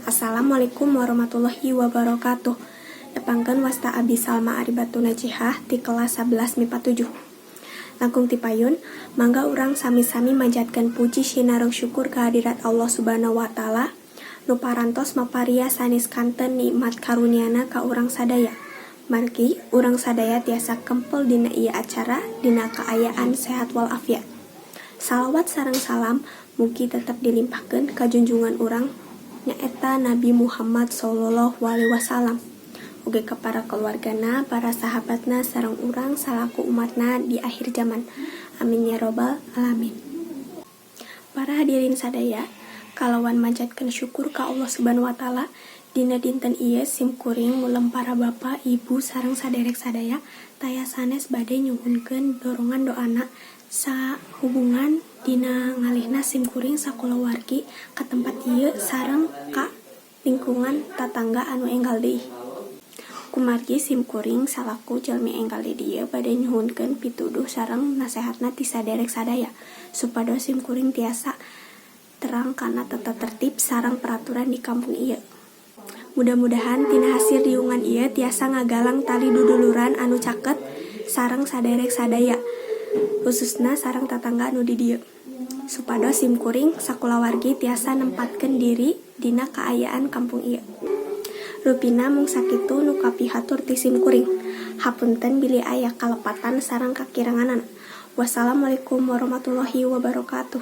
Assalamualaikum warahmatullahi wabarakatuh. Tepangkeun, wasta Abi Salma Aribatu Najihah ti kelas 11 MIPA 7. Langkung ti payun, mangga urang sami-sami manjatkeun puji sinareng syukur kehadirat Allah Subhanahu wa Ta'ala nu parantos maparia sanes kanten nikmat karuniana ka urang sadaya. Margi urang sadaya tiasa kempel dina ieu acara dina kaayaan sehat walafiat. Salawat sareng salam mugi tetep dilimpahkeun ka junjungan urang, nyaeta Nabi Muhammad Shallallahu Alaihi Wasallam, oge ka para keluargana, para sahabatna, sareng urang salaku umatna di akhir zaman. Amin ya robbal alamin. Para hadirin sadaya, kalawan manjatkeun syukur ka Allah Subhanahu wa Ta'ala, dina dinten ieu sim kuring ngulem para bapa, ibu, sareng saderek sadaya taya sanes bade nyuhunkeun dorongan doana sahubungan dina ngalihna sim kuring sakulawargi ka tempat ieu sareng ka lingkungan tatangga anu enggal deui. Kumargi sim kuring salaku jalmi enggal di dieu bade nyuhunkeun pituduh sareng nasehatna ti saderek sadaya supados sim kuring tiasa terang kana tata tertib sareng peraturan di kampung ieu. Mudah-mudahan tina hasil riungan ieu tiasa ngagalang tali duduluran anu caket sareng saderek sadaya, khususna sareng tatangga anu di dieu, supados sim kuring sakulawargi tiasa nempatkeun diri dina kaayaan kampung ieu. Rupina mung sakitu nu kapihatur ti sim kuring. Hapunten bilih aya kalepatan sareng kakiranganana. Wassalamualaikum warahmatullahi wabarakatuh.